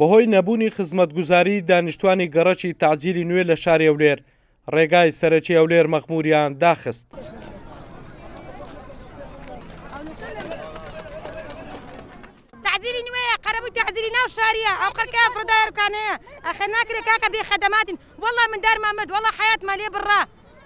بەهۆی نەبوونی خزمەتگوزاری دانیشتوانی گەڕەکی تەعجیلی نوێ لە شاری هەولێر ڕێگای سەرەکی هەولێر مەخموریان داخست. تەعجیلی نوێیە قەرەبووی تەعجیلی ناو شاریە ئەو خەڵکە فڕدایە ڕکانەیە ئەخە ناکرێ کاکە بێ خەدەماتین وەڵا مندارمان مرد وەڵا حەیاتمان لێ بڕا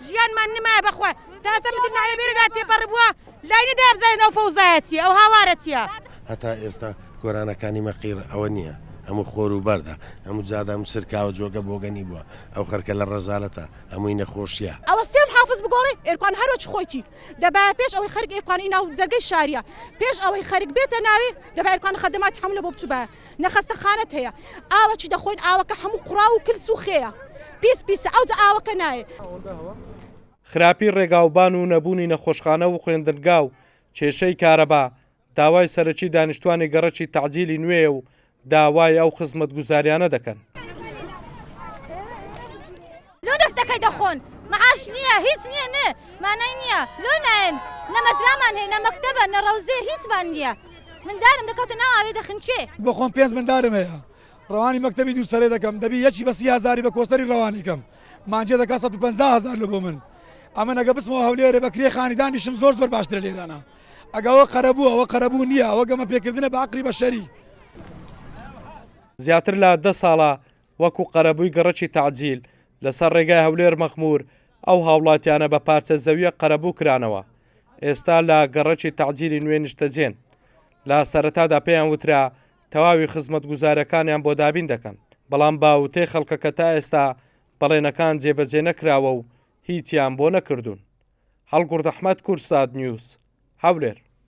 ژیانمان نمایە بەخوا تازە مدر نایە بێرەدا تێپەڕ بووە لای نەدا بزانێت ئەو فەوزایە چییە ئەو هاوارە چییە. هەتا ئێستا گۆرانەکانی مەقیر ئەوە نییە هەموو خۆر و بەردە هەموو جادە هەموو سرکاوە جۆگە بۆگەنی بووە ئەو خەرکە لە ڕەزالەتە هەمووی نەخۆشیە. ئەوە سێ محافز بگۆڕێ ئێرکان هەر وەکی خۆیتی دەبایە پێش ئەوەی خەرک ئێرکان ئی ناو جەرگەی شاریە پێش ئەوەی خەرک بێتە ناوێ دەبا ئێرکان خەدەماتی هەموو لە بۆ بچوبایە نە خەستەخانەت هەیە ئاوەکی دەخۆین ئاوەکە هەموو قوڕاو و کلس و خێیە پیس پیسە ئەوجا ئاوەکە نایێ. خراپی ڕێگاوبان و نەبوونی نەخۆشخانە و خوێندنگا و کێشەی کارەبا داوای سەرەکی دانیشتوانی گەڕەکی تەعجیلی نوێیە و داوای ئەو خزمەتگوزاریانە دەکەن. لۆ نەفتەکەی دەخۆن معاش نییە هیچ نییە نە مانای نییە لۆ نایەن نە مەزرامان هەیە نە مەکتەبە نە ڕەوزێ هیچمان نییە مندارم دەکەوتە ناو ئاوێ دەخنکێ. بۆ خۆم پێنج مندارم هەیە ڕەوانی مەکتەبی دوو سەرێ دەکەم دەبی یەکی بە 30 هەزاری بە کۆسەری ڕەوانی کەم مانجێ دەکا 150 هەزار لە بۆ من ئەمن ئەگە بچمەوە هەولێرێ بە کرێ خانی دانیشم زۆر زۆر باشترە لێرانە ئەگە ئەوە قەرەبووە ئەوە قەرەبوو نییە ئەوە گەمە پێکردنە بە عەقڵی بەشەری. زیاتر لە دە ساڵە وەکو قەرەبووی گەڕەکی تەعجیل لەسەر ڕێگای هەولێر مەخموور ئەو هاوڵاتیانە بە پارچە زەوییەک قەرەبوو کرانەوە، ئێستا لە گەڕەکی تەعجیلی نوێ نیشتەجێن. لە سەرەتادا پێیان وترا تەواوی خزمەتگوزارییەکانیان بۆ دابین دەکەن، بەڵام بە وتەی خەڵکەکە تا ئێستا بەڵێنەکان جێبەجێ نەکراوە و هیچیان بۆ نەکردوون. هەڵگوڕد ئەحمەد، کوردسات نیوز، هەولێر.